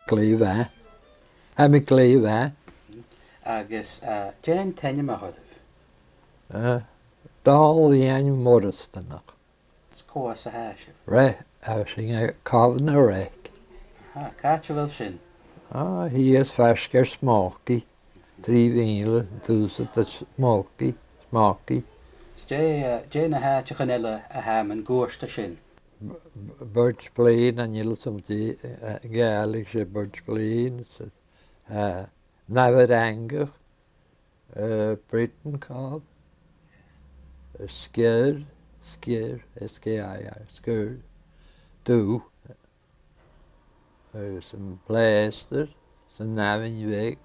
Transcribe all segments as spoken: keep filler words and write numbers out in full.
glè mhath. Tha mi glè mhath. Agus, eh, dè an t-ainm a th' oirbh? Eh, Dòmhnall Iain Moireasdanach. Is cò às a tha sibh? Re, tha sinn à Còbh na Reic. Aha, càit a bheil sin? Ah, shìos faisg air Smokey. Trì mìle an dùsad à Smokey, Smokey. Is dè, eh, dè na h-àiteachan eile a tha mun cuairt an sin? B-, b-, Birch Plain, chan eil fhios agam dè, eh, Gàidhlig, 's e Birch Plain, 's e, eh, Naomh Fhraingich, eh, Britain Cove, eh, Skir, Skir, S K I R, Skir, Dubh, agus am Plèastar, 's an Abhainn Bheag,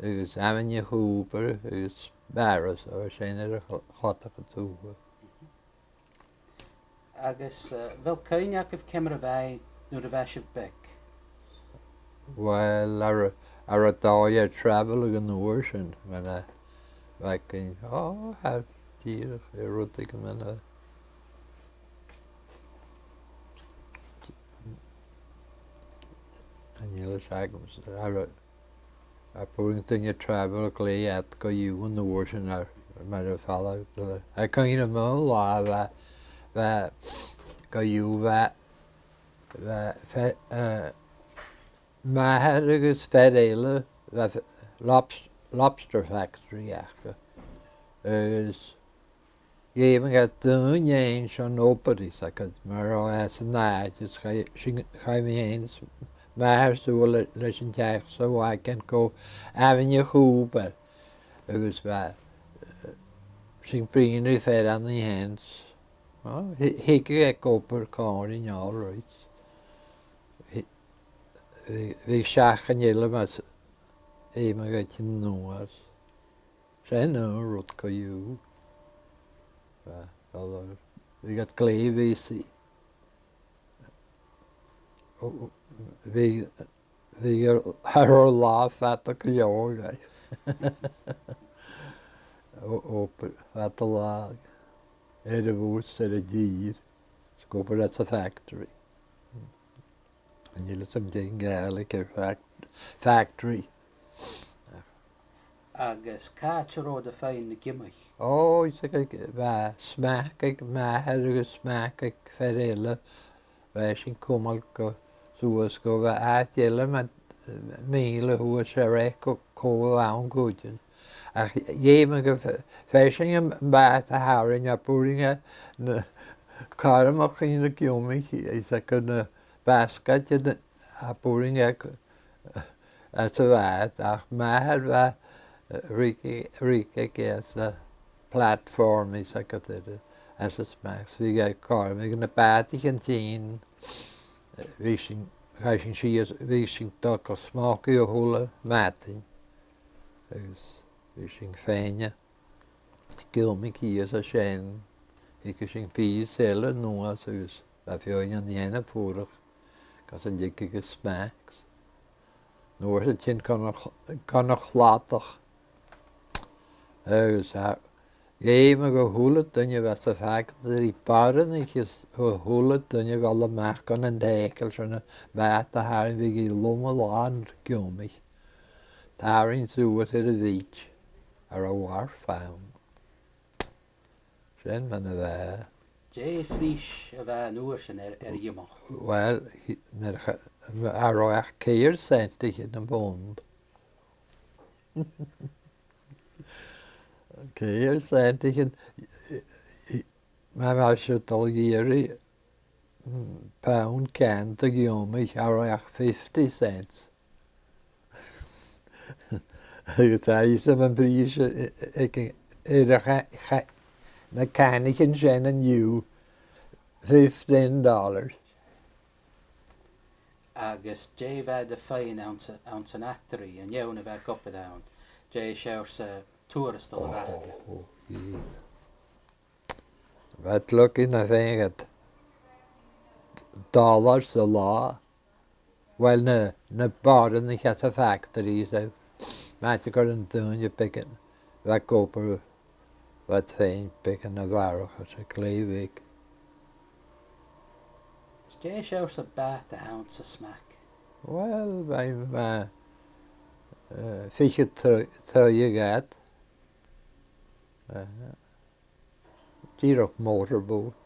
agus Abhainn a' Chùbair, agus Barras, o, sin air a' chla-, chladach a tuath. Agus, eh, a bheil cuimhne agaibh ciamar a bha e nuair a bha sibh beag? Uill, air, air an dòigh air travel aig an uair sin, mar a bha cuimhne, o, tha dìreach air rudeigin mar a, chan eil fhios agamsa, air a, a b' urrainn duine travel glè fhad co-dhiù an uair sin air, mar a bha falach. Tha cuimhne agam aon latha, bha, bha co-dhiù, bha, bha fe-, eh, m' athair agus fear eile, bha f-, lobs-, lobster factory aca. Agus dh'fheumadh iad daoine fhaighinn son obair is a' cur mar a bha san àite, is chaidh, sin, chaidh mi fhìn 's m' athair suas le, leis an teach sa wagon gu Abhainn a' Chùbair, agus bha, eh, sinn a' bruidhinn ri fear ann an sin. O, thi-, thigeadh e gu obair còmhla rinn, all right. Thi-, bhiodh, bhiodh seachdain eile mus fheumadh e tighinn a-nuas. 'S e an aon rud co-dhiù. Bha, bha, bha iad glè bheasaidh. O, o, bha, bha ar, ar latha fada gu leòr, aye. O, o, b-, fada latha. Air a' bhus, air an tìr. 'S ag obair anns a' factory. Chan eil fhios agam dè a' Ghàidhlig air fac-, factory. Agus càit an robh iad a' faighinn na giomach? O, is e, bha smack aig m' athair agus smack aig fear eile. Bha sinn a' cumail gu suas gu, bha àite eile mu mhìle shuas air Echo Cove ann cuideachd. Ach dh'fheumadh gu f-, feuchainn am bàta a tharraing, a b' urrainn na, cothromachadh na giomach, is a' cur na basgaid a, a b' urrainn a, anns a' bhàta, ach m' athair bha, eh, ruigh, ruigh aige anns a' platform is a' cur air, anns a' smack. Bhiodh e cothromach na bàtaichean tighinn, eh, bhiodh sinn, chaidh sinn sìos, bhiodh sinn a' dol gu Smokey a h-uile madainn. Agus bhiodh sinn a' faighinn giomach shìos an sin, thigeadh sinn pìos eile a-nuas agus bha feadhainn an sin a' fuireach gus an tigeadh an smacks. An uair sin tighinn chun a' ch-, chun a' chladach. Agus a, dh'fheumadh a h-uile duine a bha sa factory, boireannaich is a h-uile duine, a dhol a-mach chun an t-sàbhaladh sin, am bàta a tharraing, bhiodh i loma-làn giomach. Tarraing suas air a' bhìd, air a' wharf ann. Sin mar a bha e. Dè a' phris a bha an uair sin air, air a' ghiomach? Uill, hi-, nuair a cha-, cha robh ach ceithir cent aig an pound. Ceithir cent aig an, i-, i-, ma, ma bha sibh a' dol a dh'iarraidh, mm, pound ceann de ghiomach, cha robh ach fifty cents. Agus tha fhios agam am prìs a, a, aig, air a' cha-, cha-, na canaichean sin an-diugh, fifteen dollars. Agus dè bha iad a' faighinn anns a', anns an fhactaraidh, an fheadhainn a bha ag obair ann, dè seòrsa tuarastal a bh' aca? O, o, yeah. Bha iad lucky nam faigheadh iad dollar sa latha. Uill, na, na boireannaich anns a' factory, so, ma tha gur e daoine beaga a bha ag obair, bha iad fhèin beagan a bharrachd air a' ghlèidheadh. Is dè seòrsa bàta a th' anns a' smack? Uill, bha mi, eh, fichead troigh, troigh a dh'fhad. Eh, dìreach motorboat,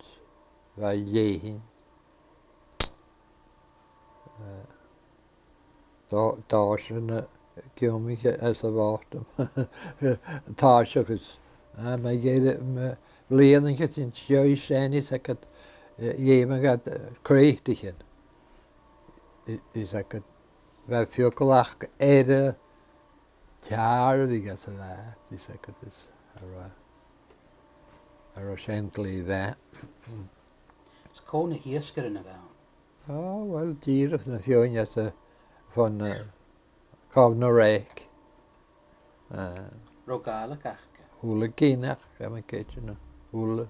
bha e leathann. Eh, dà, dà sin a' cumail às a' bhàta. Tha seachas, eh, ma gheibh, ma lìonadh iad an seo is sin, is iad, eh, dh'fheumadh iad, eh, creutaichean. I-, is iad, bha feagal ach air a' teàrr a bhiodh às a' bhàta, is iad is, a robh, a robh sin glè mhath. Is cò na h-iasgairean a bh' ann? Ah, uill, dìreach na feadhainn às a, bhon, eh, Cobh na Rèic. Eh, Robh Gàidhlig aca? A h-uile gin aca, tha mi a' creidsinn, a h-uile.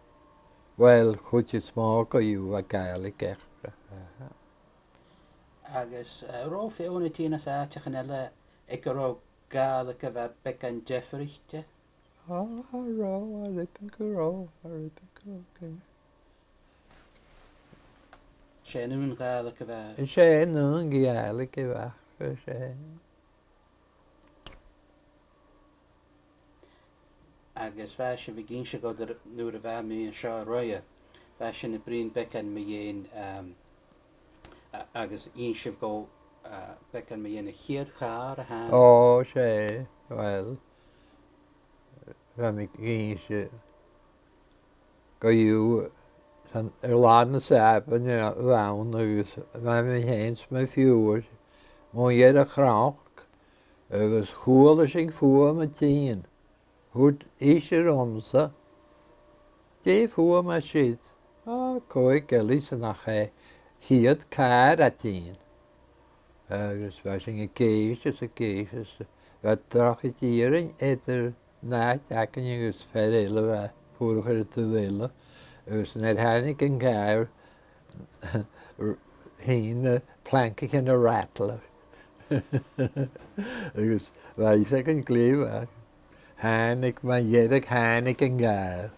Uill, a' chuid as motha co-dhiù bha Gàidhlig aca. Aha. Agus, eh, an robh feadhainn a' tighinn às àiteachan eile aig an robh Gàidhlig a bha beagan diofraichte? Ah, cha robh, cha bhioinn gu robh, cha bhioinn gu robh, gu. 'S e an aon Ghàidhlig a bha. 'S e an aon Ghàidhlig a bh' aca, 's e. Agus bha sibh ag innse dhomh nuair a bha mi an seo roimhe, bha sinn a' bruidhinn beagan mu dheidhinn, um, a-, agus innsibh dhomh, uh, beagan mu dheidhinn a' chiad chàr a th' ann. Ò, 's e, uill, bha mi ag innse co-dhiù, san, air Latha na Sàbaid a bh' ann agus bha mi fhìn 's mo phiuthar mu dheireadh chnoc agus chuala sinn fuaim a' tighinn. Thuirt ise riumsa, "Dè am fuaim a tha siud?" "Ah, cò aig a tha fhios nach e a' chiad chàr a tha tighinn." Agus bha sinn ag èisteachd is ag èisteachd is bha drochaid iarainn eadar an àite againn agus fear eile a bha a' fuireach air an taobh eile, agus nuair a thàinig an càr, r-, shìn na plancaichean a rattle. Agus bha fhios againn glè mhath. Thàinig, mu dheireadh thàinig an càr.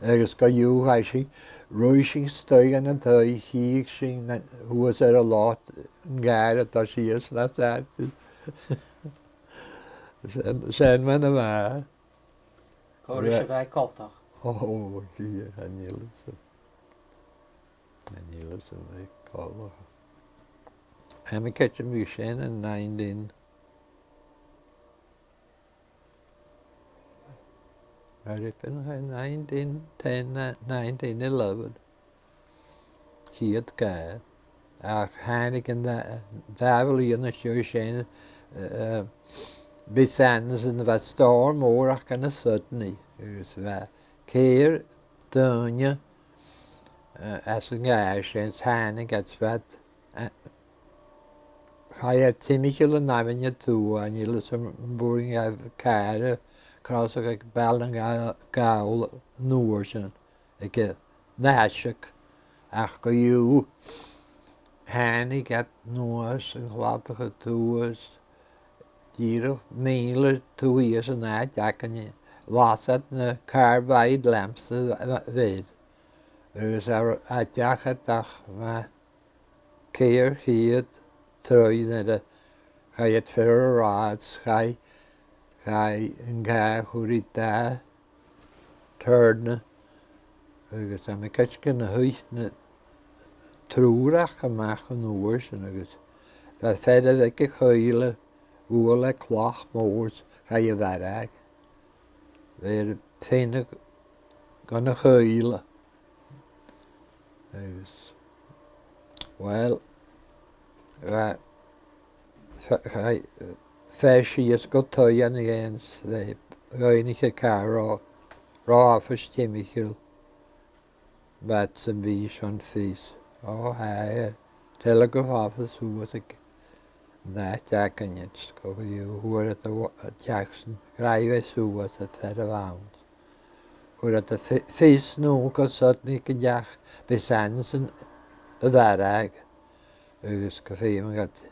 Agus co-dhiù chaidh sinn, ruith sinn a-staigh dhan an taigh, chitheadh sinn na, shuas air an lot, an càr a' dol sìos nas fhaide. Sin, sin mar a bha. Cò ris a bha e coltach? Ò, chì, chan eil fhios agam. Chan eil fhios agam a bha e coltach. Tha mi a' creidsinn gu bheil sin an nineteen, Ar iad an nineteen ten, nineteen eleven. Chiad càr. Ach thàinig an dà, dà bhliadhna às dèidh sin, eh, eh, bha Sanderson, bha stòr mòr aca ann an Sydney, agus bha ceithir duine, eh, às an càr sin, thàinig iad, bha iad Eh, chaidh iad timcheall an abhainne tuath, chan eil fhios agam am b' urrainn dhaibh càr a chrosadh aig Baile nan Gà-, Gàidheal an uair sin, aig an aiseag, ach co-dhiù, thàinig iad a-nuas an cladach a tuath, dìreach mìle tuath shìos an àite againne, las iad na carbide lamps a bh-, a bh' air, agus a, a dh'fhàg iad ach mu cheithir cheud troigh nuair a chaidh iad far an rathaid, chaidh, chaidh an càr, chuir i dà turn, agus tha mi a' creidsinn gun do thuit na triùir aca a-mach an uair sin, agus bha fear a bh' aig a' choille, bhuail e clach mòr, chaidh a mharbhadh. Bha e air a pheanadh gun a' choille. Agus, uill, bha, fe-, chaidh, eh, fear sìos gu taigh an aon, bha, dh'fhaighnich e càr ro, ro oifis timcheall, bha iad sam bith son fios. Ò, tha e, telegraph office shuas aig an àite againne, is co-dhiù, fhuair iad a' bh-, a' teacsa, dh'fhalbh e suas, am fear a bh' ann. Fhuair iad a' fi-, fios a-null gu Sydney gun deach Bess Anson a mharbhadh, agus gum feumadh iad,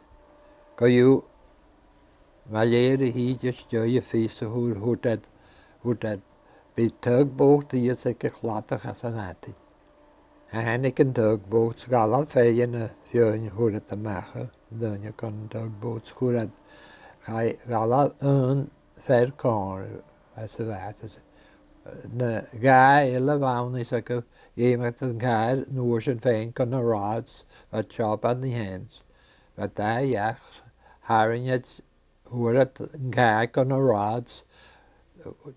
co-dhiù, mu leth uair a thìde às dèidh a' phìos a fhuair, thuirt iad, thuirt iad, bidh tugboat shìos aig a' chladach anns a' mhadainn. Thàinig an tugboat, 's dh'fhalbh fear dhen a' Dheoin chuir iad a-mach, duine gun tug bùt, chuir iad, chaidh, dh'fhalbh aon fear còmhla às a' bhàta. Na dhà eile a bh' ann is aca, dh'fheumadh iad an càr an uair sin fhèin gun an rathad, bha job an-sin. Bha dà each, tharraing iad, fhuair iad an càr gun an rathad,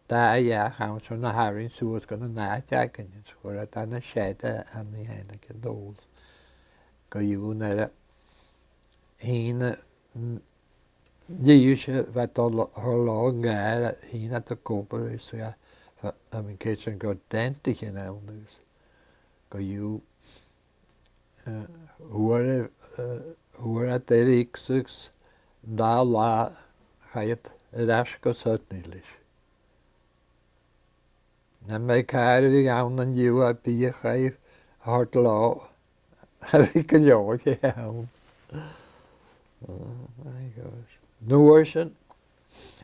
dà each ann, 's an uair a tharraing suas gun an àite againn, is fhuair iad an seada an-sin aig an dol. Gu dheòin air a shìneadh, dithis a bha dol a thoirt leotha an càr, shìn iad a' copar is a, a, a' mhic-èistean gu dèantaich an ann agus gu dheòin, eh, fhuair, eh, fhuair iad air icsigeadh an dà latha, chaidh iad air ais gu Sydney leis. Nam biodh càr a bhiodh ann an-diugh, a bhiodh iad a' toirt leotha, a bhiodh gu leòr ann. Oh my gosh. An uair sin,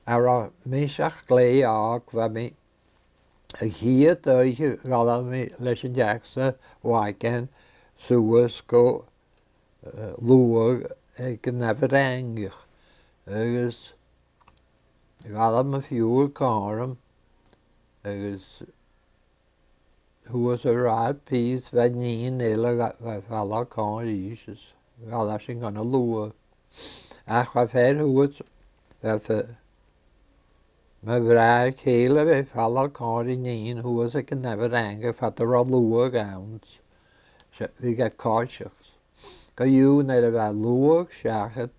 a bha mise ach glè òg, bha mi a' chiad oidhche a dh'fhalbh mi leis an t-each sa wagon suas gu, eh, luadh aig an Abhainn Fhraingich. Agus dh'fhalbh mo phiuthar còmhla rium, agus shuas an rathad pìos, bha nighean eile a bha, bha a' falbh còmhla rithese, is dh'fhalbh sinn gun an luadh. Ach bha fear shuas, bha fe-, mo bhràthair-cèile, bha e a' falbh còmhla ri nighean shuas aig an Abhainn Fhraingich far an robh luadh ann. 'S e, bhiodh e a' coiseachd. Gu dheòin nuair a bha luadh seachad,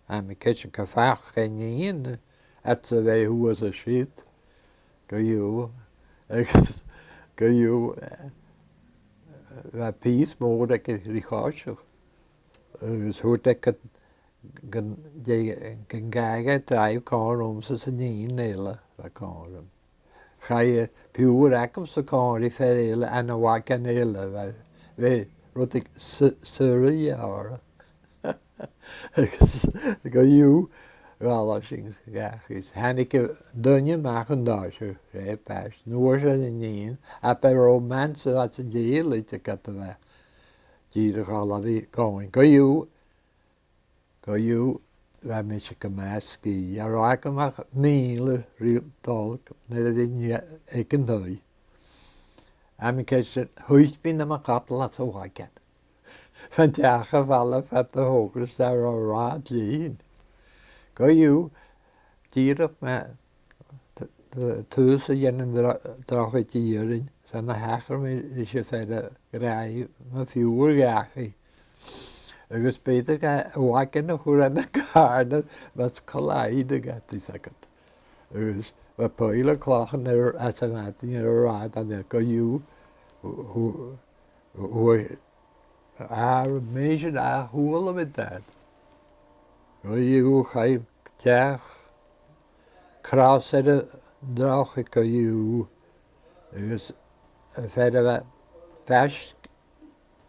tha mi a' creidsinn gu fac' an nighean, iad sa bheir shuas an siud, gu dheòin, agus gu dheòin, eh, bha pìos mòr aige ri choiseachd, agus thuirt e gun, gun, gun gabhadh e dràibheadh còmhla riumsa 's an nighean eile a bha còmhla rium. Chaidh piuthar agamsa còmhla ri fear eile ann an wagon eile, bha, bha rudeigin s-, suirghe orra. Agus gu dheòin, dh'fhalbh sinn dhachaigh. Thàinig an duine a-mach an doras, 's e a' pàiste. An uair sin an nighean, a bha romance a bha san dèidh, leithid a' gabhail, dìreach a' falbh còmhla. Gu dheòin, gu dheòin, bha mise gu math sgìth, cha robh agam ach mìle ri dhol nuair a bhithinn aig an taigh. Tha mi a' creidsinn, thuit mi nam chadal às a' wagon. Bha an t-each a' falbh fad a thogras, cha robh rathad leinn. Gu dheòin, dìreach ma t-, t-, tha thusa a' dèanamh dro-, drochaid iarainn, 's ann a thachair mi ris an fhear a ghràdhaich mo phiuthar dhachaigh. Agus b' fheudar dha an wagon a chur ann an càrn mus collided e gu deas agad. Agus bha poile clachan air, às a' mhadainn air an rathad, agus gu dheòin, hu-, hu-, hu-, ar mbeisean a chuala mi dad. Gu dheòin chaidh teach cross air an drochaid gu dheòin, agus am fear a bha faisg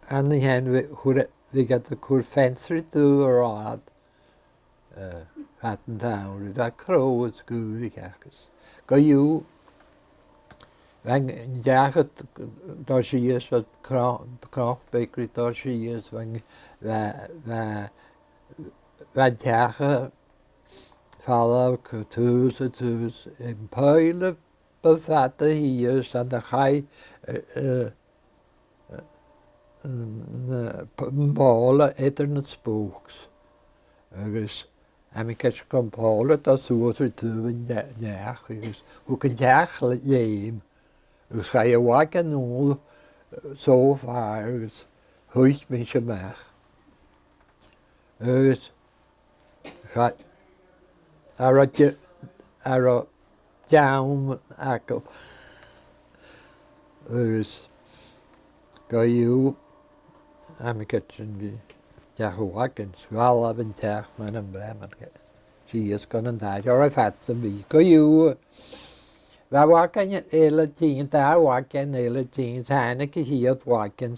an sin, bha, chuir, bhiodh iad a' cur fence ri taobh an rathaid, eh, fad an t-samhraidh, bha crodh is gùireach agus gu dheòin, bha an t-each a' dol sìos, bha cno-, cnoc beag ri dol sìos, bha an, bha, bha, bha an t-each a' falbh gu tùs a tùs, am poile bu fhada shìos 's ann a chaidh, eh, eh, na p-, pòla eadar na spokes. Agus tha mi a' creidsinn gun pòla a' dol suas ri taobh an t-, an t-each, agus thug an t-each le-, leum, agus chaidh an wagon a-null, eh, so far, agus thuit mise a-mach. Agus cha-, cha robh de-, cha robh deamhan agam. Agus gu dheòin, tha mi a' creidsinn gun deach an wagon, 's dh'fhalbh an t-each mar am breac, mar gum biodh, sìos gun an taigh, oir fad sam bith. Gu dheòin, bha wagon eile a' tighinn, dà wagon eile a' tighinn, thàinig a' chiad wagon.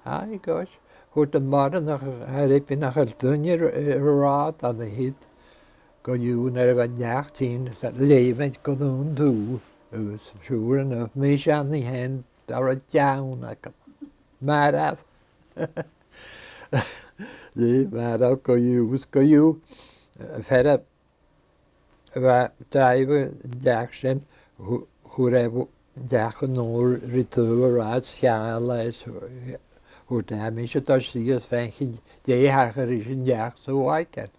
Aidh, gosh, thuirt am boireannach, cha robh pìos nach eil duine air, air an rathad an siud. Gu dheòin nuair a bha an t-each a' tighinn, leum e gun aon taobh, agus sure enough, mise an sin, cha robh deamhan agam. Marbh. Nì, mar a gu dhiù, gu dhiù, eh, fear a bha, dè bha an t-each sin, chu-, chuir e bh-, an t-each an uair ri taobh an rathaid, sgeall e, thuirt e, "Tha mise a' dol sìos feuchainn dè thachair ris an t-each sa bhaidhc."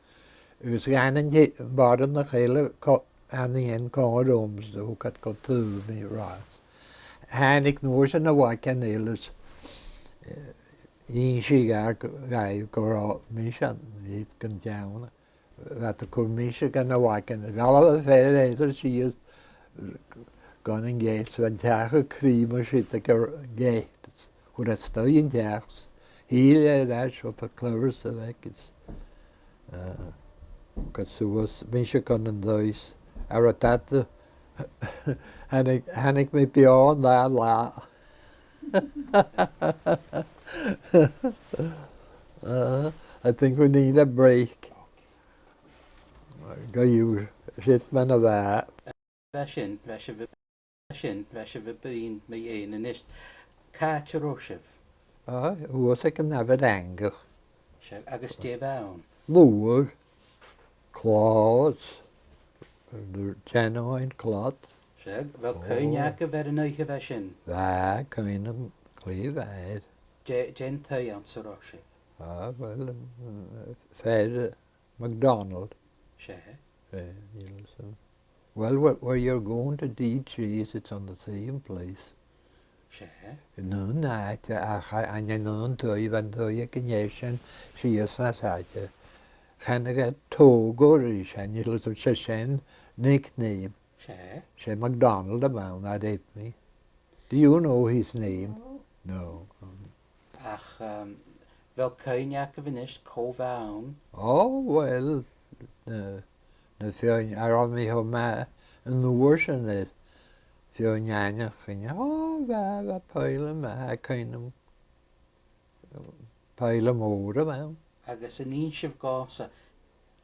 Agus dh'fhan an t-, boireannach eile co-, an aon còmhla rium, 's thug iad gu taobh an rathaid. Thàinig an uair sin a' bhaidhc eile is, eh, dh'inns i dha, dhaibh gun robh mise an, iad gun deann. Bha iad a' cur mise dhan a' bhaidhc, a' gabhail am fear eile sìos gun an gate, bha an t-each a' crìomadh siud aig a' gate. Chuir e a-staigh an t-each, thill e air ais, bha e clever sa bhaidhc is, eh, gus suas, mise gun an taigh. Air an taobh, thàinig, thàinig mi beò an dà latha. Uh, I think we need a break. Gu dhiù, siud mar a bha. Bha sin, bha sibh, bha sin, bha sibh a' bruidhinn mu dheidhinn a-nis. Càit an robh sibh? Ah, shuas aig an Abhainn Fhraingich. Seadh, agus dè bh' ann? Luadh, clò, the genuine clò. Seadh, a bheil cuimhne agaibh air an oidhche a bha sin? Bha, cuimhne agam glè mhath air. Dè, dè an taigh anns an robh sibh? Ah, well, um, fear MacDonald. Seadh. Eh, Nielsen. Well, where, where you're going to D J's, it's on the same place. Seadh. An aon àite, ach a, an, an aon taigh, bha an taigh aig an fhear sin sìos nas fhaide. Chanadh iad Togo ris, a Nielsen, 's e sin nickname. Seadh. 'S e MacDonald a bh' ann, a dh'aob mi. Do you know his name? No. No. Um, Ach, um, a bheil cuimhne agaibh a-nis cò bh' ann? Oh, well, na, na feadhainn a rinn mi cho math an uair sin air feadhainn ainmeachadh. Oh, bha, bha pàirt math, cuimhne agam, pàirt mòr a bh' ann. Agus an inns sibh dhòmhsa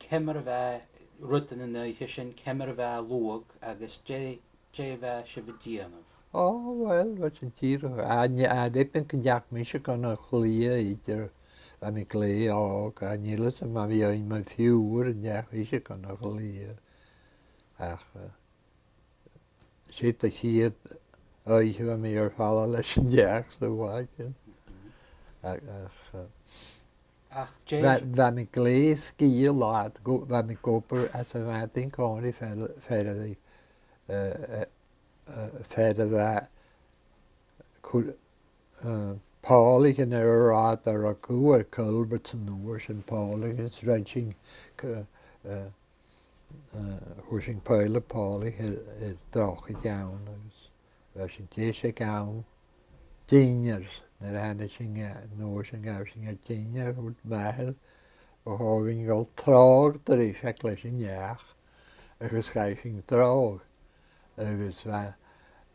ciamar a bha rudan an oidhche sin, ciamar a bha an luadh agus dè, dè bha sibh a' dèanamh? Oh, well, bha sin dìreach, a, a, a dh'aob mi gun deach mise gun a' chliath idir, bha mi glè òg, a Nielsen, ma bha mi fiùghar, an deach ise gun a' chliath. Ach, eh, siud a' chiad oidhche a bha mi air falbh leis an t-each sa bhaidhc. Ach, ach, eh, Ach dè bha, bha mi glè sgìth an latha, gu-, bha mi ag obair anns a' mhadainn còmhla ri fear, fear a bha, eh, eh, eh, fear a bha cur-, eh, pòlaichean air an rathad a rachadh air culverts an uair sin, pòlaichean is rinn sinn c-, eh, eh, chuir sinn poll a' pòlaidh air, air droch a' cheann agus bha sinn deas aig àm dinnear. Nuair a thàinig sinn, eh, an uair sin ghabh sinn ar dinnear, thuirt m' athair, bu chòir dhuinn a dhol tràghad a-rithist leis an each, agus chaidh sinn tràghad. Agus bha,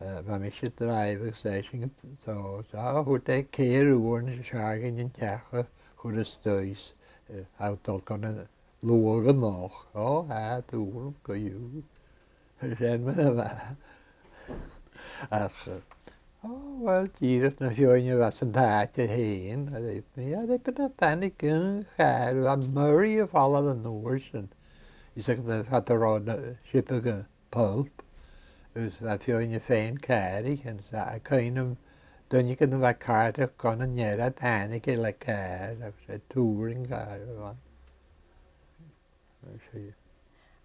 eh, bha mise a' dràibheadh agus esan a' dol, so, thuirt e ceithir uairean, 's fheàrr dhuinn an t-each a chur a-staigh, eh, a' dol gun an luadh a-nochd. Ò, tha, dùil agam gu bheil. Sin mar a bha. Ach, eh, ò, uill, dìreach na feadhainn a bha san t-àite fhèin, a dh'aob mi, a dh'aob mi, nach tàinig aon chàr, bha Murray a' falbh an uair sin. Is e fada ro na, sipeadh pulp, agus bha feadhainn a' faighinn càraich, agus tha cuimhne agam duine gun a bha càirdeach gun an ear a thàinig e le càr, agus e touring car a bh' ann.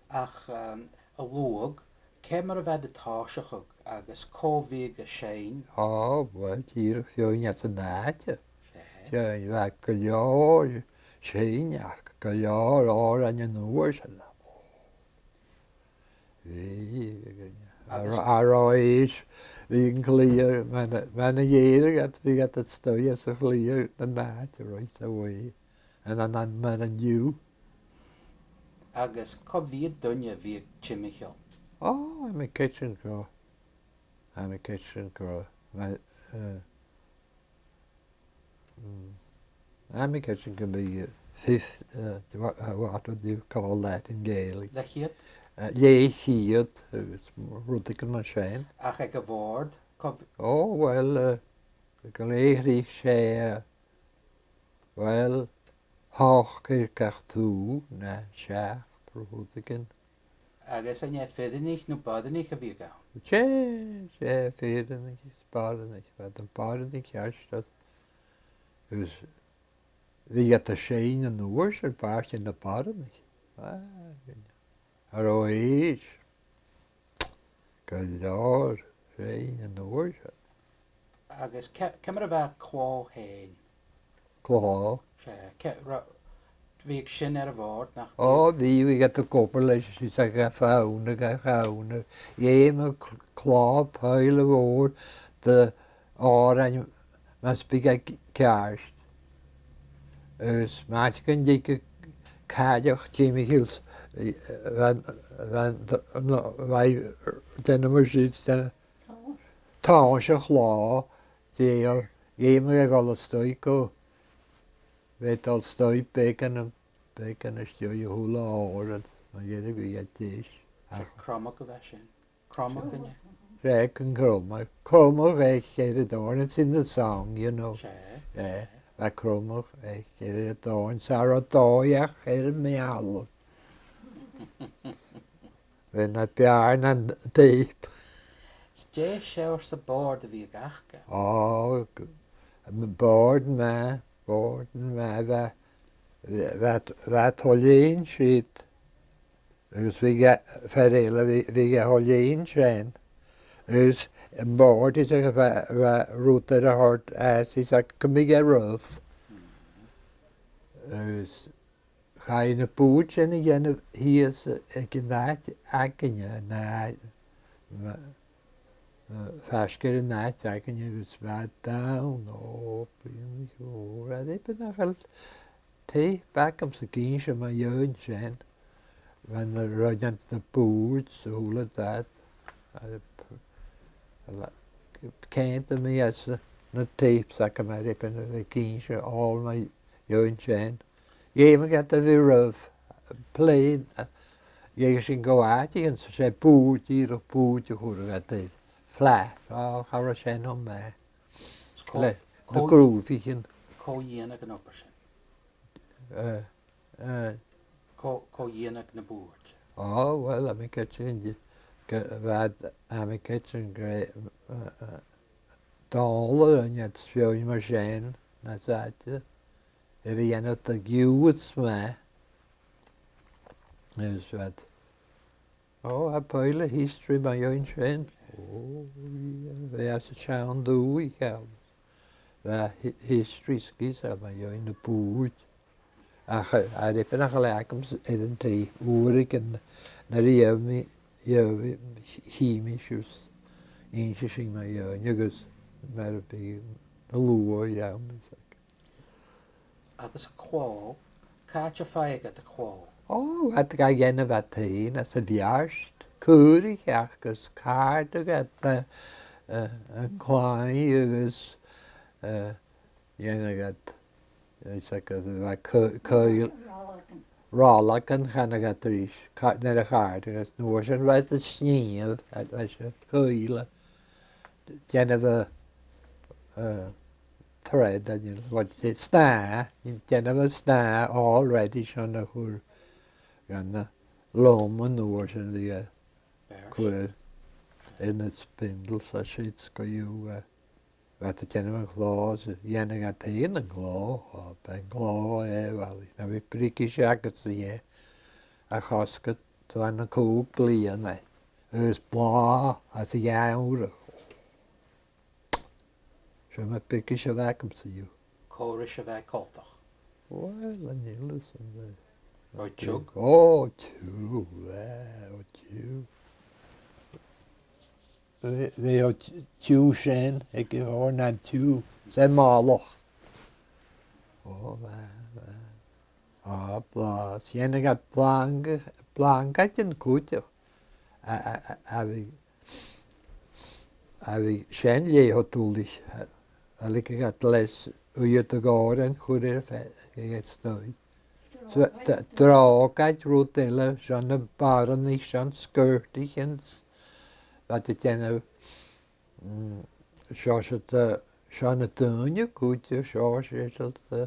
Ach, um, an luadh, ciamar a bha iad a' tòiseachadh agus cò bhiodh a' seinn? Ò, uill, dìreach feadhainn às an àite. Seadh. Seadh, bha gu leòr seinn aca, gu leòr òrain an uair sin. Bha, agus a ro-, a rois, bha an cliath, mar a, mar a dh'èireadh iad, bha iad a-staigh anns a' chliath an àite, right away. An, an, an, mar an-diugh. Agus cò mheud duine a bhiodh timcheall? Ò, tha mi a' creidsinn gu, tha mi a' creidsinn gu, mar, eh, Mm. Tha mi a' creidsinn gum biodh, eh, fifth, eh, wha-, eh, what would you call that in Gaelic? Leth-cheud? Eh, leth-cheud, agus rudeigin mar sin. Ach aig a' bhòrd, cò bh-, Ò, uill, eh, gu leth-cheud 's e, eh, uill, H ochd air gach taobh, no seachd, rud mar sin. Agus an e fireannaich no boireannaich a bhiodh ann? 'S e, 's e, fireannaich is boireannaich, bha na boireannaich ceart. Agus bhiodh iad a' seinn an uair sin, pàirt de na boireannaich. Ah, ar oidhche. Gu leòr, seinn an uair sin. Agus ce-, ciamar a bha clò fhèin? Clò? 'S e, ce-, ra-, bhiodh sin air a' bhòrd, nach biodh? Ò, bhiodh, bhiodh iad ag obair leis, is a' gabhail, a' gabhail. Dh'fheumadh cl-, clò poidhle mhòr de òrain mus biodh e ceart. Agus ma tha cuimhne agad, cailleach timcheall, eh, bha, bha, no, bha, dèanamh mar sin, dèanamh, tòiseachadh a' chlò, dh'fheumadh, dh'fheumadh e a dhol a-staigh gu, bha e a' dol a-staigh beagan, beagan às dèidh a h-uile òran, mu dheireadh bhiodh e deas. Ach cromadh a bha sin. Cromadh, an e? Rèic an cromadh. Cromadh each air an dòrn, it's in the song, you know. 'S e. Yeah, bha cromadh each air an dòrn, 's a' dòigh air am mealladh. Bha na beàrnan tape. 'S dè seòrsa bòrd a bhiodh aca? Ò, g-, bòrd math, bòrd math, bha, bha, bha tòrr leinn siud. Agus bhiodh e, fear eile, bhiodh, bhiodh e tòrr leinn sin. Agus am bòrd is a bha, bha rud air a thoirt às is a cumail e roimhe. Agus chaidh na bùird sin a dhèanamh shìos aig an àite againne, na, ma-, eh, faisg air an àite againne agus bha e donn, ò, bliadhnaichean mòr, a rèir beagan nach eil tape agamsa ag innse mu dheidhinn sin, bha na, roinnean de bùird 's a h-uile dad. A, a, a, ceannaich mi às na, na tapes agam a rèir beagan a bhith ag innse òl mu dheidhinn sin. Dh'fheumadh iad a bhith roimhe, plain, eh, dh'fheumadh sinn gu àiteachan 's e bùird, dìreach bùird a chuireadh iad air. Flat, ò, cha robh sin cho math. Is cò, le, na cò, grùbhaichean. Cò dhèanadh an obair sin? Eh, eh. Cò, cò dhèanadh na bùird? Ò, uill, tha mi a' creidsinn gu, gu, bha, tha mi a' creidsinn gur e, eh, eh, Dòmhnall a rinn iad, 's feadhainn mar sin, nas fhaide. Air a dhèanamh de ghiuthas math. Is bha iad, ò, tha poidhle history mu dheidhinn sin. Ò, yeah, bha e sa seann dùthaich ann. Bha hi-, history sgrìobhte mu dheidhinn na bùird. Ach, a, a rèir beagan nach eil agam-s' air an tape uaireigin, nuair a gheibh mi, gheibh mi, chì mi siud, innsidh sinn mu dheidhinn agus mura bi, na luaidh ann, is ag. Agus a' chlò, càit am faigheadh iad a' chlò? Ò, bha iad ga dhèanamh iad fhèin, às a' bheairt, caoraich agus càrdadh iad, eh, eh, an clòimh agus, eh, dhèanadh iad, is ag, bha co-, coill-, rolagan, chanadh iad ris, ca-, nuair a chàrdadh, agus an uair sin bha iad a' snìomh, a, leis a' choille, dèanamh a, eh, thread, a, what is it, snàth, dèanamh a' snàth all ready son a chur dhan an loma an uair sin bhiodh e a' cur air na spindles a siud 's gu bheil, eh, bha iad a' dèanamh a' chlò, 's dhèanadh iad fhèin a' chlò, ò, b' e a' chlò e, bhalaich, nam biodh briogais agad-sa dheth, a chosgadh tu ann an còig bliadhna, agus blàth às a' gheamhradh. 'S e am briogais a bh' agamsa dhiubh. Cò ris a bha e coltach? Uill, chan eil fhios agam. Robh tiugh? Ò, tiugh, eh, ò, tiugh. Bha, bha, ò, t-, tiugh sin, aig a' bhòrd, nan tiugh. 'S e màileach. Ò, bha, bha. Ò, blàth. Dhèanadh iad blànga-, blàngaidean cuideachd. A, a, a, a bhiodh, a bhiodh sin leis cho duilich, a, a leigeadh iad leis uighean de dh'òrain a chur air feadh, air a' stòl. So, d-, dròcaid, rud eile, 's ann na boireannaich, 's ann sgiortaichean, bha iad a' dèanamh, mm, seòrsa de, 's ann na daoine cuideachd, seòrsa eile de,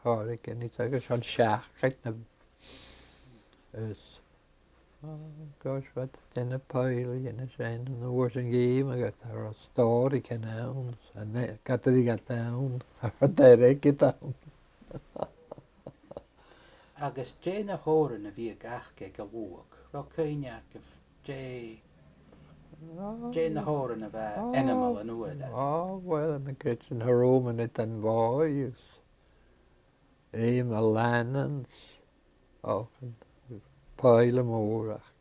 Còrr aig an is agus an seacaid na is. Oh, gosh, bha iad a' dèanamh poill, a' dèanamh sin, an uair sin dh'fheumadh iad a bhith stòraichean ann, an e-, ged a bhiodh iad ann, an dèidh iad ann. Agus dè na h-òrain a bhiodh aca aig an luadh? A bheil cuimhne agaibh dè, dè na h-òrain a bha ainmeil an uair ud? Oh, well, I'm a kitchen, her home and it and boys. Aim a Lannans, och, poill mòr aca.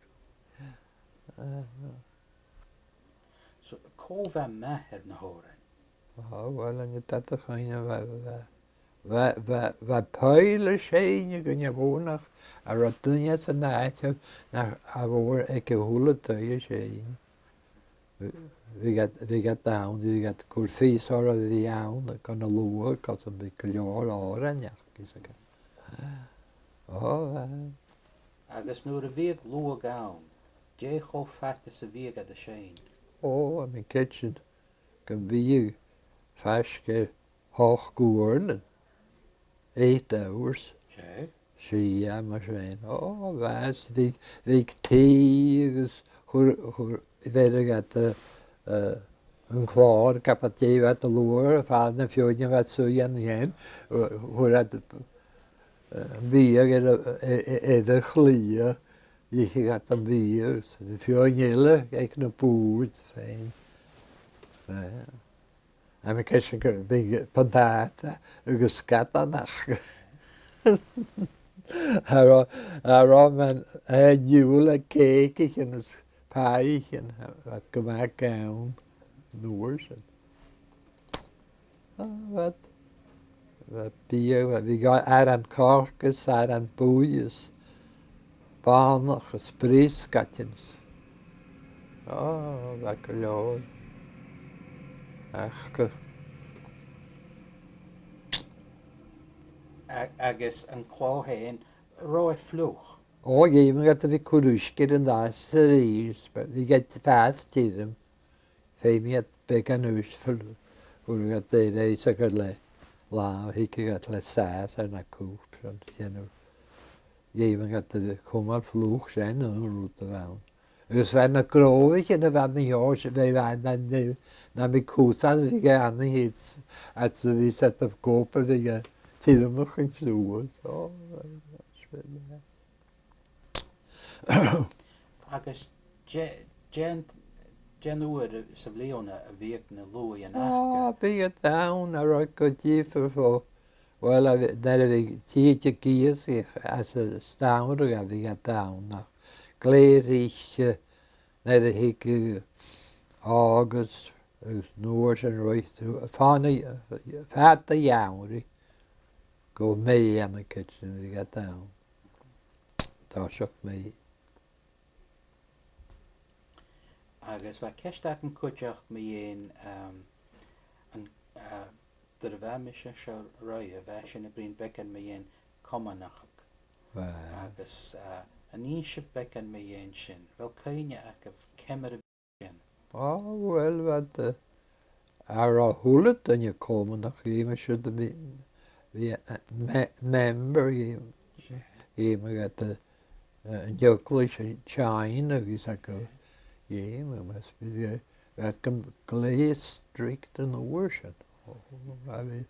So, cò bha math air na h-òrain? Ah, well, an e dad a chuimhne, bha, bha, bha, bha, bha poill a' seinn gu na bhonach, a robh duine san àite nach, a bha aig a h-uile duine a' seinn. Bhiodh iad, bhiodh iad ann, bhiodh iad a' cur fios orra a bhith ann, gun an luadh, gus am biodh gu leòr òrain aca, is a... Oh, aye. Agus nuair a bhiodh luadh ann, dè cho fada 's a bhiodh iad a' seinn? Oh, I'm a kitchen, gum biodh faisg air ochd uairean, eight hours. Seadh. Seadh, mar sin. Oh, bha, bhiodh, bhiodh tì agus chuir, chuir, bheireadh iad, eh, eh, an clàr, ge b' e dè bha iad a' luadh, fad na feadhainn a bha suidhe an sin, eh, chuir iad, eh, am biadh air a, air, air a' chlèith, dh'itheadh iad am biadh, 's na feadhainn eile aig na bùird fhèin. Eh. Am a' ceistean gu bheil buntàta agus sgadan aca. Cha robh, cha robh mi an diabhal aig cèicichean is pàidhichean, bha iad gu math gann an uair sin. Ah, bha iad, bha biadh, bha, bhiodh aran-coirce is aran-buidhe is bànach is briosgaidean. Ò, bha gu leòr aca. A-, agus an clò fhèin, an robh e fliuch? Ò, dh'fheumadh iad a bhith a' cur uisge air an dath 's a-rithist, bhiodh iad a' fàs tioram. Feumaidh iad beagan uisge, fhuair iad air a bhith a' cur le làmh, thigeadh iad le sàs air na cupa, sin, sin a dh'fheumadh iad a bhith a' cumail fliuch, sin an rud a bh' ann. Agus bha na gróbhaichean a bh' ann an seo, bha, bha na, na, na miocasan a bhiodh ann an siud, agus a bhiodh iad a' cumail, bhiodh iad a' tiormachadh suas. Ò, bha, bha, bha. Agus dè, dè an, dè an uair sa bhliadhna a bhiodh na luaidhean aca? Ò, bhiodh iad ann, cha robh gu diofar fo, well, a bhi-, nuair a bhiodh tìde ag iasgach às an t-samhradh a bhiodh iad ann, ach glè thric, eh, nuair a thigeadh August agus an uair sin roimh, fad na, fad a' gheamhraidh gu May, am a' creidsinn, bhiodh iad ann. Toiseach May. Agus bha ceist agam cuideachd mu dheidhinn, um, an, uh, nuair a bha mise seo roimhe, bha sinn a' bruidhinn beagan mu dheidhinn comanachadh. Bha. Agus, uh, an inns sibh beagan mu dheidhinn sin? A bheil cuimhne agaibh ciamar a Ò, uill, bha iad, eh, air a h-uile duine comanach, dh'fheumadh siud a bhith, bhith, eh, me-, member, dh'fheumadh, dh'fheumadh iad, eh, an eaglais a sheinn agus a' gabh-, dh'fheumadh, mas, bha iad, eh, bha iad gu, glè strict an uair sin. Ò, bha, bha,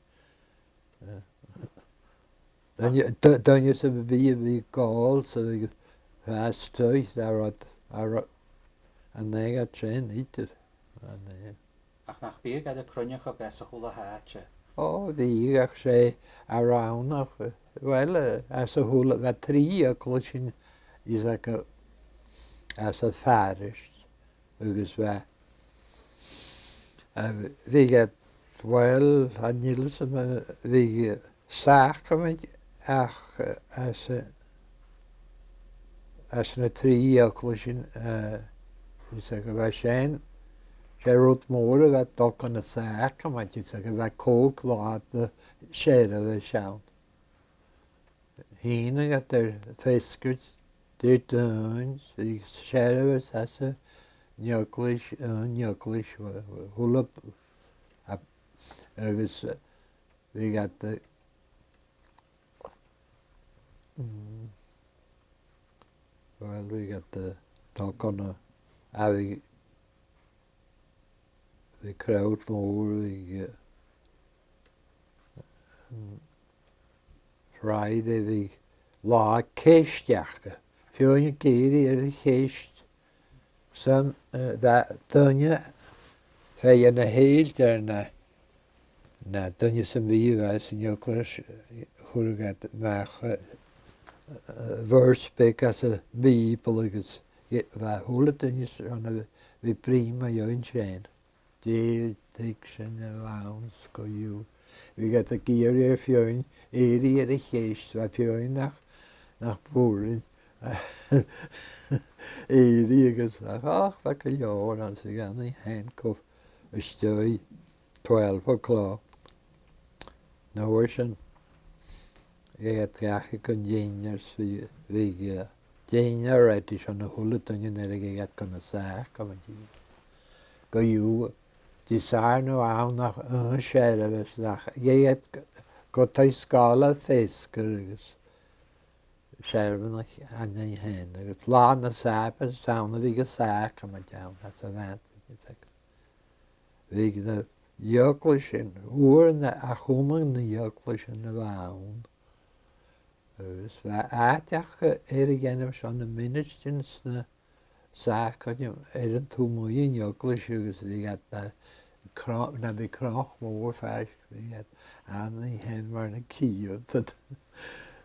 Eh, duine, du-, duine sam bith a bhiodh a' gabhail, sam bith a bhiodh a' fàs tuigh, a' rud, a' rud, an aon rud sin idir. An aon. Ach nach biodh iad a' cruinneachadh anns a h-uile h-àite? Ò, bhiodh, ach 's e a' rannach, eh, uill, eh, anns a h-uile, bha trì eaglaisean is aca anns a' pharish. Agus bha, eh, bhiodh iad, uill, chan eil fhios agam, bhiodh sacramaid ach, eh, anns a', anns na trì eaglaisean, eh, is aca, bha sin, 's e rud mòr a bha dol gu na sacramaid, is aca, bha còig latha de sheirbheis ann. Shìneadh iad air feasgar Diardaoin, bhiodh seirbheis anns an eaglais, an eaglais, a h-uile, a, agus, eh, bhiodh iad, eh, Mm. Well, bhiodh iad, eh, togail na, a bhiodh, bhiodh crowd mòr, bhiodh, eh, mm, Friday, bhiodh latha ceist aca. Feadhainn ag èirigh air a' cheist. 'S ann, eh, bha duine, fear na h-Èildear, na, na duine sam bith a bha san eaglais, chuireadh iad a-mach, eh, eh, verse beag às a' Bhìoball agus, eh, bha a h-uile duine 's ann a bhith, bhith bruidhinn mu dheidhinn sin. Dè tuigsinn a bh' ann 's co-dhiù. Bhiodh iad ag iarraidh air feadhainn èirigh air a' cheist, bha feadhainn nach, nach b' urrainn èirigh agus ach, ach bha gu leòr ann 's bhiodh Annie Hancock a-staigh twelve o'clock. An uair sin, bhiodh iad dhachaigh gun dinnear, 's bhiodh, bhiodh, eh, dinnear ready son a h-uile duine nuair a gheibheadh iad gu na sàcramaidean. Co-dhiù, Disathairne no ann ach aon searbhas, ach gheibheadh iad gu, gu taigh-sgoile feasgar agus searbhas an oidhche fhèin, agus Là na Sàbaid, 's ann a bhiodh an sàcramaid ann, às a' bhean, bhiodh na eaglaisean, uair na, a chumadh na eaglaisean a bh' ann. Agus bha àite aca air a dhèanamh son na ministean 's na sàcramaid air an taobh a-muigh an eaglais agus bhiodh iad na cno-, na bhiodh cnoc mhòr faisg, bhiodh iad ann an sin mar na ceudan.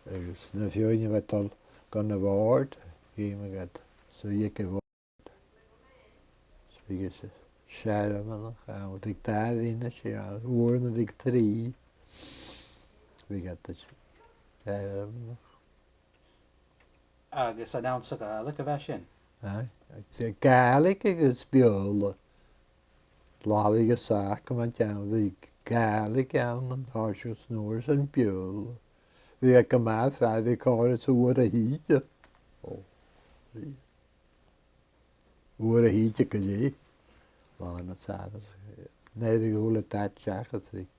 Agus na feadhainn a bha a' dol gun a' bhòrd, dh'fheumadh iad suidhe aig a' bhòrd. 'S bhiodh iad searmonachadh, bhiodh dà mhionaid ann, uaireannan bhiodh trì. Bhiodh iad searmonachadh. Agus an ann sa Ghàidhlig a bha sin? Aye, Gàidhlig agus Beurla. Là a bhiodh an sàcramaid ann, bhiodh Gàidhlig ann an toiseach 's an uair sin Beurla. Bhiodh e gu math fada, bhiodh còrr is uair a thìde. Ò, bhiodh. Uair a thìde gu leth. Là na Sàbaid. Nuair a bhiodh a h-uile dad seachad, bhiodh,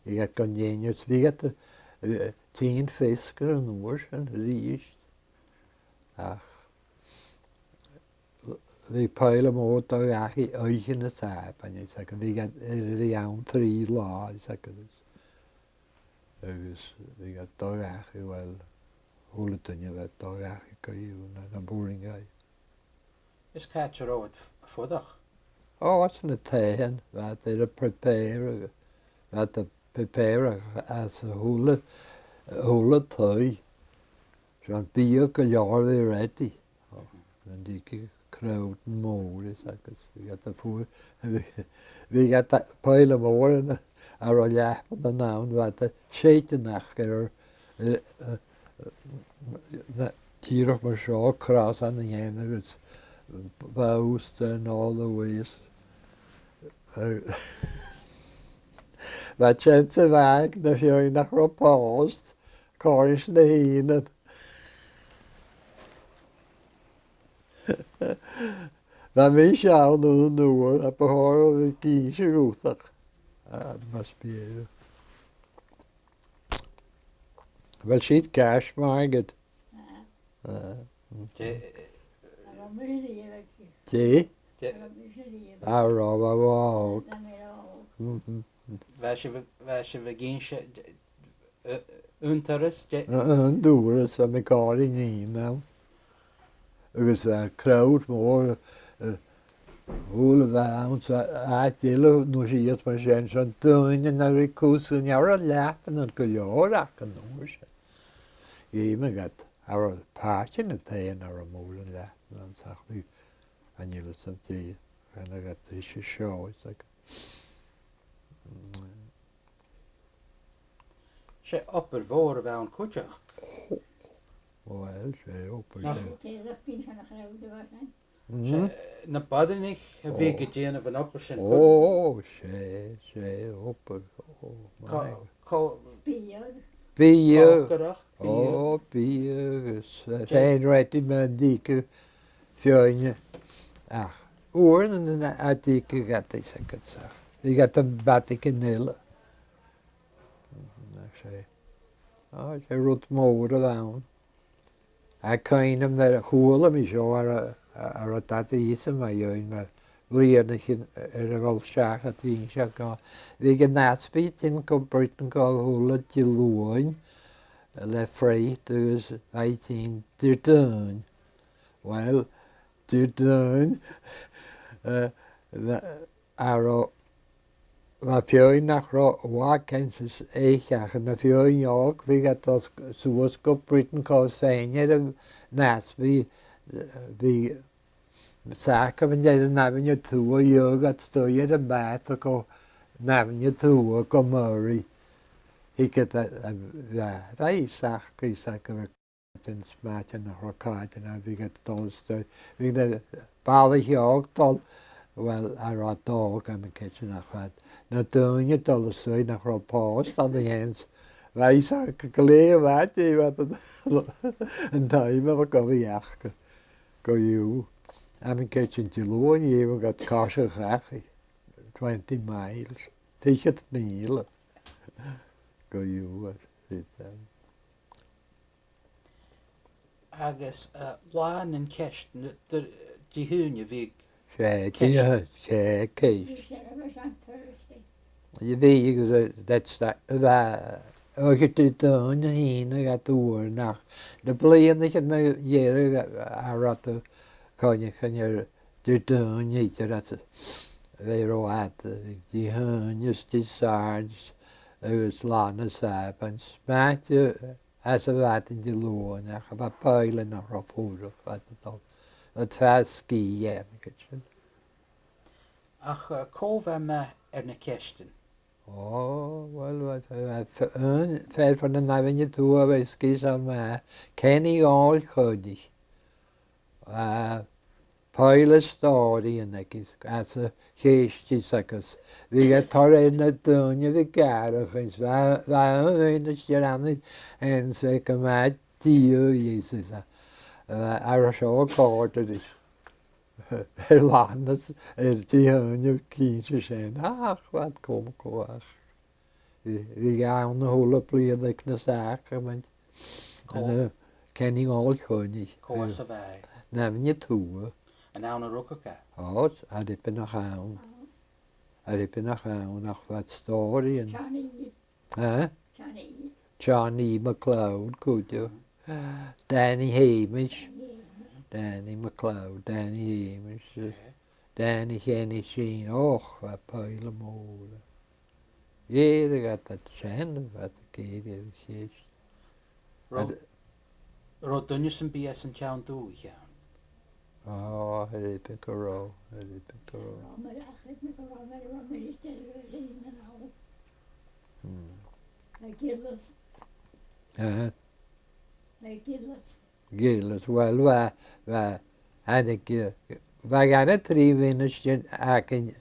bhiodh iad gun dinnear, bhiodh iad, eh, tighinn feasgar an uair sin a-rithist. Ach bhiodh poile mòr a' dol dhachaigh oidhche na Sàbaid, is aca, bhiodh iad, eh, bhiodh ann trì là, is aca, agus bhiodh iad a' dol dhachaigh, uill, a h-uile duine a bha a' dol dhachaigh co-dhiù, na, nam b' urrainn dhaibh. Is càit an robh iad a' fuireach? Ò, anns na taighean, bha iad air a prepare, bha iad a' prepare às a h-uile, a h-uile taigh. 'S ann biadh gu leòr a bhiodh ready. Ò, an tigeadh crowd mòr is agus bhiodh iad a' fuir, bhiodh iad a' poile mòr ann a robh leapannan ann, bha iad a' sèideadh aca air, eh, eh, na, dìreach mar seo, cross ann an sin agus bowster and all the ways. Eh, bha seans a bha aig na feadhainn nach robh pòst, còrr is na h-aonan. Bha mise ann aon uair, a bu chòir dhomh a bhith ag innse dhutsa. Ah, must be it. Bheil siud ceart, Margaret? Ah. Ah. Dè? Dè? Dè? Ah, robh, robh, robh. Mhm. Bha sibh, bha sibh ag innse, eh, aon turas, dè? A-, aon turas, bha mi còmhla ri nighean ann. Agus, eh, crowd mòr, eh, a h-uile bhean, 's àite eile, no sìos mar sin, 's ann daoine na bha cus, an robh leapannan gu leòr aca an uair sin. Dh'fheumadh iad, cha robh pàirt de na taighean, cha robh mòran leapannan, ach bha, chan eil fhios agam dè, chan eil fhios agam dè seo, is like, 'S e obair mhòr a bh' ann cuideachd. Uill, 's e obair. Nach. Dè, nach bithinn sin a' chrobhadh a bha sin? Mhm. 'S e, eh, na boireannaich a bhiodh a' dèanamh an obair sin cuideachd. Ò, 's e, 's e obair, ò, my. Co-, co-, Biadh. Biadh. Còcaireachd, biadh. Ò, biadh agus, eh, fèin ready mun tigeadh feadhainn. Ach uaireannan a, a thigeadh iad is a' gabhail. Bhiodh iad am bàta aig an fhile. Ach 's e, ah, 's e rud mòr a bh' ann. Tha cuimhn' agam nuair a chuala mi seo air a, air a' dadaidh-sa mu dheidhinn, mu bhliadhnaichean air a dhol seachad, bhithinn-sa ag ràdh, bhiodh an Aspie a' tighinn gu Britain gu h-uile Diluain le freight agus bha i a' tighinn Diardaoin. Well, Diardaoin, eh, na, air a, bha feadhainn nach robh, bha ceann 's a h-uile, ach na feadhainn òg, bhiodh iad a' dol suas gu Britain còmhla rinn air an Aspie, bhiodh, bhiodh sac a' bhun an Aibhne a Tuath, gheibheadh iad a-staigh air a' bhàta gu an Aibhne a Tuath gu Murray. Thigeadh iad a, a, bha, bha i sac, i sac a bha den smachd nach robh càite, no bhiodh iad a' dol a-staigh. Bhiodh na balaich òg a' dol, well, air an dòigh, tha mi a' creidsinn, nach robh na daoine a' dol a-staigh nach robh pòst ann a sheans. Bha i sac gu glè mhath, bha iad an taigh mar a bha gu bhith aca gu, gu, tha mi a' creidsinn Diluain, dh'fheumadh iad coiseachd dhachaigh, twenty miles, fichead mìle gu, air sin. Agus, eh, Là nan Ceist-, na, d-, Dihaoine a bhiodh. 'S e, Ceist. Dihaoine, 's e, Ceist. Bhiodh, agus, eh, that's that, bha, o, gu Dihaoine a h-aon a dh'fheumadh iad uair nach, na bliadhnaichean mu dheireadh, eh, a ràdh, a' coinneachadh air Dihaoine idir, bha iad, eh, Dihaoine is Disathairne agus Là na Sàbaid, 's mathaid, eh, às a' mhadainn Diluain, ach bha pailteas nach robh fuireach, bha iad a' dol, bha iad fàs sgìth, tha mi a' creidsinn. Ach, eh, cò bha math air na ceistean? O, well, bha, bha, bha f-, aon fear far nan Aibhne a Tuath a bha sgìth 's math, Kenny Dhòmhnaill Choinnich. Bha pailteas stòiridhean aige, às a' cheist is agus bhiodh e a' toirt air na daoine a bhiodh gàireachdainn, 's bha, bha aon, aon as dèidh an ath, aon 's bha e gu math dìochuimhneach, eh, air seo a' chòrd ris. Air Là na S-, air Dihaoine, cinnteach sin. Ach, bha iad coma, coma, ach. Bhiodh, bhiodh e ann a h-uile bliadhna aig na sàcramaidean. Cò? An, eh, Kenny Dhòmhnaill Choinnich. Cò às a bha e? An Aibhne a Tuath. An ann a rugadh e? O, tha e beagan nach ann. Tha e beagan nach ann, ach bha stòiridhean. Johnny. Eh? Johnny. Johnny MacLeod, cuideachd. Danny Hamish. Danny Hamish. Danny MacLeod, Danny Hamish. Yeah. Danny Kenny Sheen. Och, bha pailteas mòr. Dh'fhaodadh iad a' seinn, bha iad ag èirigh air a' cheist. Robh, robh duine sam bith às an t-seann dùthaich ann? Ò, tha e ag ràdh gu robh, tha e ag ràdh gu robh. Robh mar a chuid na gu robh, mar a robh ministear a bhith na nall. Hmm. Le Gillis. Aha. Le Gillis. Gillis, well, bha, bha, thàinig, eh, bha gu na trì mhinistean againn,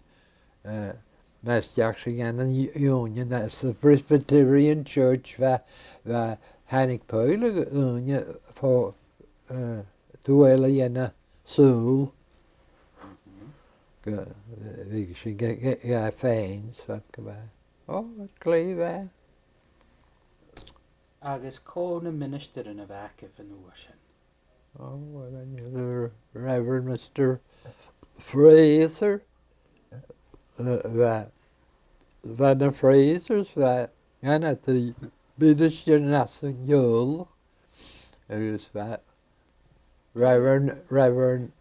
eh, mas deach sinn dhan an Union, às a' Presbyterian Church, bha, bha, thàinig pailteas dhaoine fo, eh, tuath eile dhen a' Saoil. Gu, bha sinn ga, ga, ga faighinn, 's bha iad gu math. Ò, glè mhath. Agus cò na ministearan a bh' agaibh an uair sin? Oh, well, then you have the Reverend Mister Fraser. Uh, bha, bha na Frasers, bha, gu na trì ministearan às an Iolaire. Agus bha Reverend, Reverend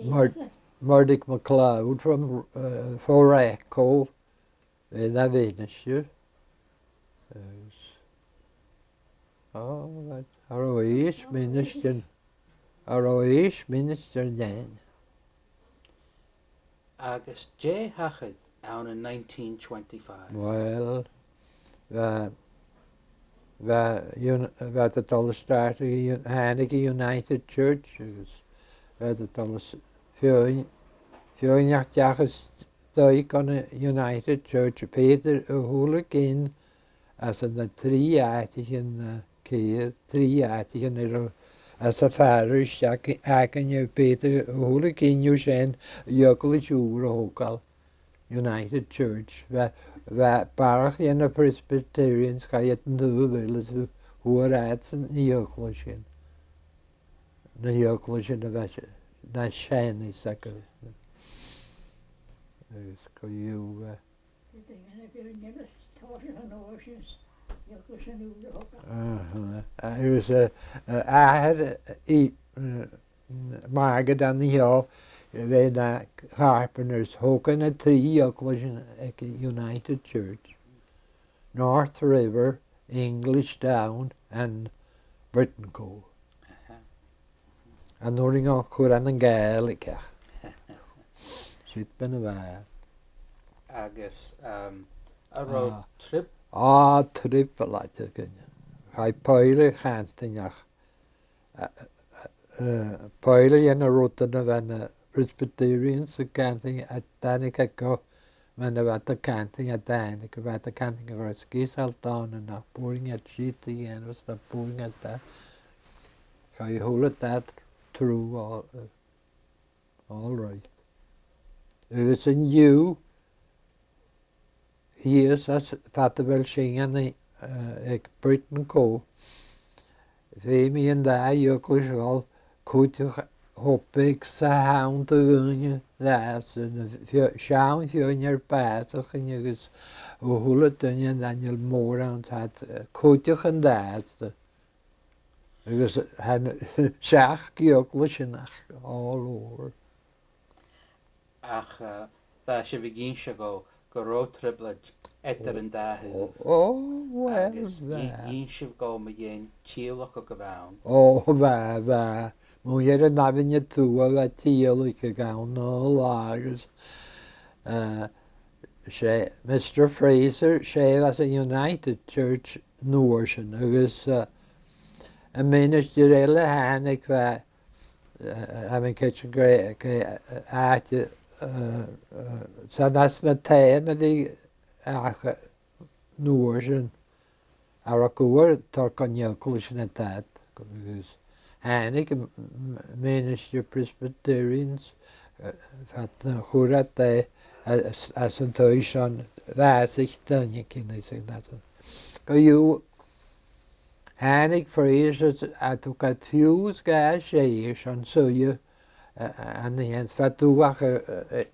Mur-, Murdoch MacLeod from, uh, Forreco. Bha e na mhinistear. Agus, oh, right. Cha robh aon ministear, cha robh aon ministear ann. Agus dè thachair ann an nineteen twenty-five? Well, bha, bha, un-, bha iad a' dol a start, a, thàinig an United Church, agus bha iad a' dol a s-, feadhainn, feadhainn a' dol a s-, dòigh gun an United Church, Peter O'Hooligan, às na trì àiteachan, eh, ceithir, trì àiteachan air a, às a' pharish ag-, againne, Peter O'Hooligan, an uair sin, eaglais ùr a thogail, United Church. Bha, bha barrachd dha na Presbyterians, chaidh iad an taobh eile is fhuair iadsan an eaglais sin. na h-eaglaisean a bha, na seann is aca. Agus co-dhiù, eh, aha. Agus, eh, eh, athair, eh, i, eh, Margaret an seo, bha e na carpenters, thog e na trì eaglaisean aig United Church, North River, English Town and Briton Cove. Aha. An uair sin chuir e an Gàidhlig air. Siud bean a bha. Agus, um, an robh trioblaid? Ah, trioblaid againne. Chaidh poile a chantainn ach, eh, eh, eh, poile dhen an rud a bha na Presbyterians a' cantainn, a thàinig aca, mar a bha iad a' cantainn, a thàinig, a bha iad a' cantainn gu robh e sgìth sàbhailte ann, nach b' urrainn iad siud a dhèanamh, 's nach b' urrainn iad a, chaidh a h-uile dad through, all, all right. Agus an-diugh, shìos às fad a bheil sinn ann, eh, aig Briton Cove, feumaidh an dà eaglais a dhol cuideachd, cho beag 's a th' ann de dhaoine, dà, 's na feo-, seann fheadhainn air bàsachadh agus a h-uile duine, chan eil mòran ann, tha iad, eh, cuideachd an dà, 's a Agus tha seachd eaglaisean all over. Ach, eh, bha sibh ag innse dhomh gun robh trioblaid eadar an dà thaobh. Ò, uill, agus bha. Agus i-, innsibh dhomh mu dheidhinn tìodhlacadh a bh' ann. Ò, bha, bha. Mu dheireadh an abhainne a Tuath bha tìodhlacadh ann an latha agus, eh, 's e Mister Fraser, 's e a bha sa United Church an uair sin, agus, eh, am ministear eile a thàinig, bha, eh, tha mi a' creidsinn gur e, gur e, eh, àite, eh, eh, 's ann às na taighean a bhith aca, eh, an uair sin, a robh gu bhith a' toirt gun eaglaisean a' dad, agus thàinig m-, m-, ministear Presbyterians, eh, fad na chuireadh e, eh, às, às an taigh sin, bhàsaich duine, cinn is an às an. Co-dhiù, thàinig Fraser, a thug iad fiù 's dhà sèithir san suidhe, eh, eh, an-dè, fad uair, eh, eh,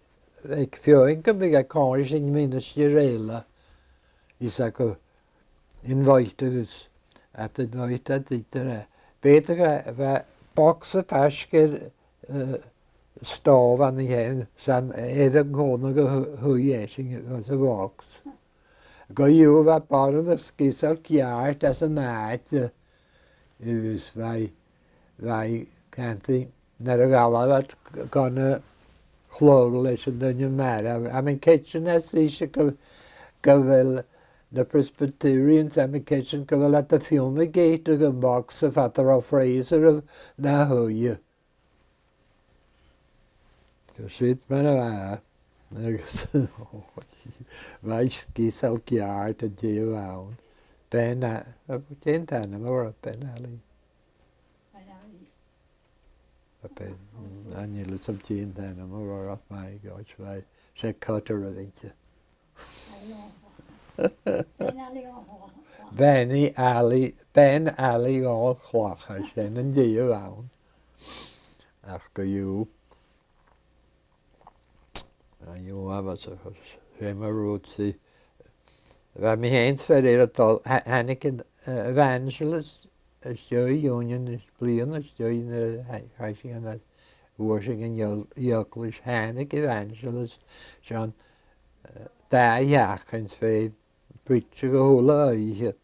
aig feadhainn gum biodh e còmhla ris an ministear eile, is aca invited agus iad invited idir, eh, b' fheudar a bhith bogsa faisg air, eh, stòbh an-dè, 's ann air an còmhnadh a shu-, shuidh esan, was a bhox. Co-dhiù bha boireannach sgiosal ceart às an àite, eh, is bha i, bha i, cantainn, nuair a dh'fhalbh iad gun a' chlog leis an duine marbh. Tha mi a' creidsinn às a sin gu, gu bheil na Presbyterians, tha mi a' creidsinn gu bheil iad a' fumigateadh am bogsa fad a robh Fraser na shuidhe. Gu siud mar a bha. Agus bha i sgiosal ceart an taobh ann. Ben a, dè an t-ainm a bh' oirre, Ben Ailidh? Ben Ailidh. A Ben, mm, chan eil fhios agam dè an t-ainm a bh' oirre, my gosh, bha, 's e cutter a bh' innte. Ben Ailidh Ò Chlach. Benny Ailidh, Ben Ailidh Ò Chlach, 's e an taobh ann. Ach co-dhiù. An-diugh, agus, agus 's e mar rud sin. Bha mi fhìn 's fear eile a' dol, tha-, thàinig an, eh, evangelist às dèidh, Union, is bliadhna às dèidh nuair a chaidh sinn, an uair sin an eag-, eaglais, thàinig evangelist, John, eh, dà sheachdain 's bha e a' preachadh a h-uile oidhche.